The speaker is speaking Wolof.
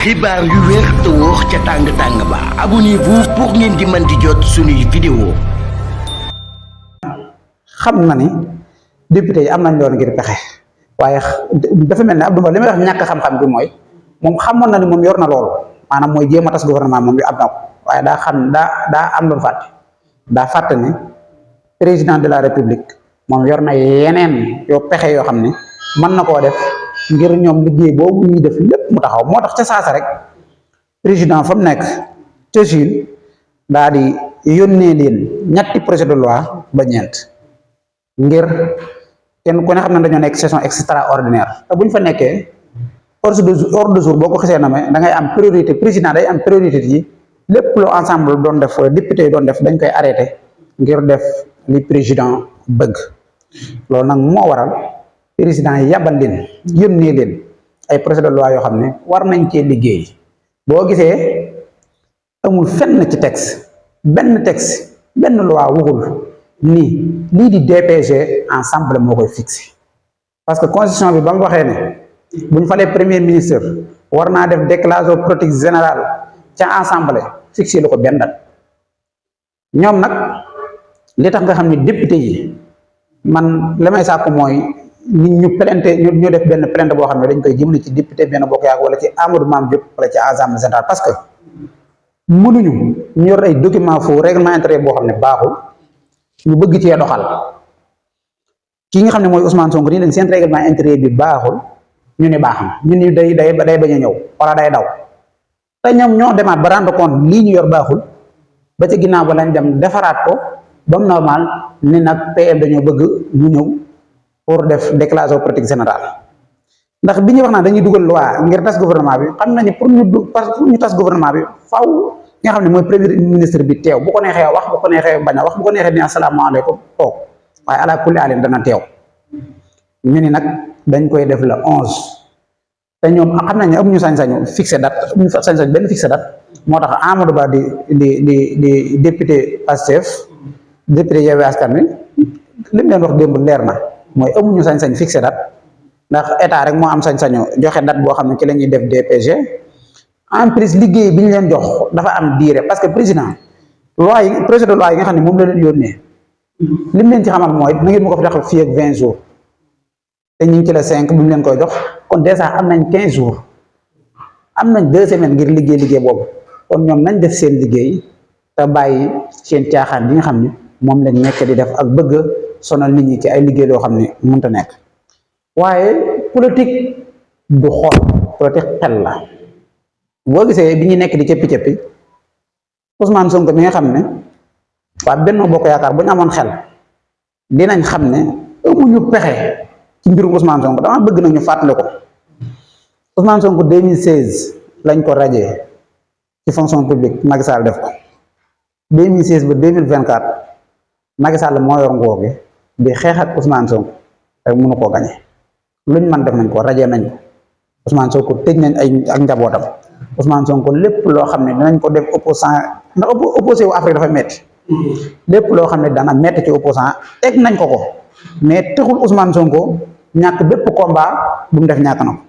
xibaar yu wér te wóor ca tàng ba abonnez-vous pour ngeen di mën di jot suñuy vidéo. xam na ni député yi am nañ loolu ngir pexe waaye dafa mel ne Abdou Mbow li may wax ñàkk xam-xam bi mooy moom xamoon na ni moom yor na loolu maanaam mooy jéem a tas gouvernement moom bi am na ko waaye daa am lu fàtte daa fàtte ne président de la république moom yor na yeneen yoo pexe yoo xam ne mën na koo def ngir ñoom liggéey boobu ñuy def lépp mu taxaw moo tax ca saasa rek président fa mu nekk ca Chine daa di yónnee leen ñetti projet de loi ba ñeent ngir kenn ku ne xam ne dañoo nekk session extraordinaire te bu ñu fa nekkee ordre de jour boo ko xisee na me da ngay am priorité président day am priorité yi lépp lu ensemble doon def député yi doon def dañ koy arrêté ngir def li président bëgg loolu nag moo waral président yi yabal leen yónnee leen ay projet de loi yoo xam ne war nañ cee liggéey boo gisee amul fenn ci texte benn loi waxul nii lii di DPG ensemble moo koy fixé parce que constitution bi ba mu waxee ne bu ñu falee premier ministre war naa def déclaration politique générale ca assemblée fixé lu ko benn date ñoom nag li tax nga xam ne député yi man li may sàkku mooy nit ñu plainte ñu def benn plainte boo xam ne dañ koy jëmale ci député benn bokk yaak wala ci Amadou Mame Diop wala ci assemblée générale parce que mënuñu ñu yor ay document faux règlement intérieur boo xam ne baaxul ñu bëgg cee doxal ki nga xam ne mooy Ousmane Sonko nii leen seen règlement intérieur bi baaxul ñu ne baax na ñu ni day bañ a ñëw wala day daw te ñoom ñoo demaat ba rendre compte lii ñu yor baaxul ba ci ginnaaw ba lañ dem defaraat ko ba mu normal ni nag PM dañoo bëgg ñu ñëw pour def déclaration politique générale ndax bi ñuy wax naa dañuy dugal loi ngir tas gouvernement bi xam nañu pour ñu tas gouvernement bi faw nga xam ne mooy premier ministre bi teew bu ko neexee wax bu ko neexee bañ a wax bu ko neexee ni asalaamaaleykum toog waaye ala kulli alin dana teew ñu ni nag dañ koy def le 11 te ñoom xam nañ ne amuñu sañ-sañu fixé date amuñu sañ-sañ benn fixé date moo tax Amadou Ba di député Pastef député Yewwi Askan Wi li mu leen wax démb leer na mooy amuñu sañ-sañ fixé date ndax état rek moo am sañ-sañu joxe date boo xam ne ci la ñuy def DPG en plus liggéey bi ñu leen jox dafa am diire parce que président loi yi projet de loi yi nga xam ne moom la leen yónnee li mu leen ci xamal mooy na ngeen ma ko fi tax fii ak 20 jours te ñu ngi ci la 5 bu mu leen koy jox kon dèjà am nañ 15 jours am nañ 2 semaines ngir liggéey boobu kon ñoom nañ def seen liggéey te bàyyi seen caaxaan bi nga xam ne moom lañ nekk di def ak bëgg sonal nit ñi ci ay liggéey loo xam ne mënta nekk waaye politique du xool politique xel la boo gisee bi ñu nekk di cëppi Ousmane Sonko mi nga xam ne waa Benno Bokk Yaakaar bu ñu amoon xel dinañ xam ne amuñu pexe ci mbirum Ousmane Sonko dama bëgg nag ñu fàttali ko Ousmane Sonko 2016 lañ ko rajee ci fonction publique Macky Sall def ko 2016 ba 2024 Macky Sall moo yor nguur gi di xeex ak Ousmane Sonko rek mënu koo gañe luñ man def nañ ko rajee nañ ko Ousmane Sonko tëj nañ ak njabootam Ousmane Sonko lépp loo xam ne dinañ ko def opposant ndax opposé wu Afrique dafa metti lépp loo xam ne dana metti ci opposant teg nañ ko mais texul Ousmane Sonko ñàkk bépp combat bu mu def ñàkk na ko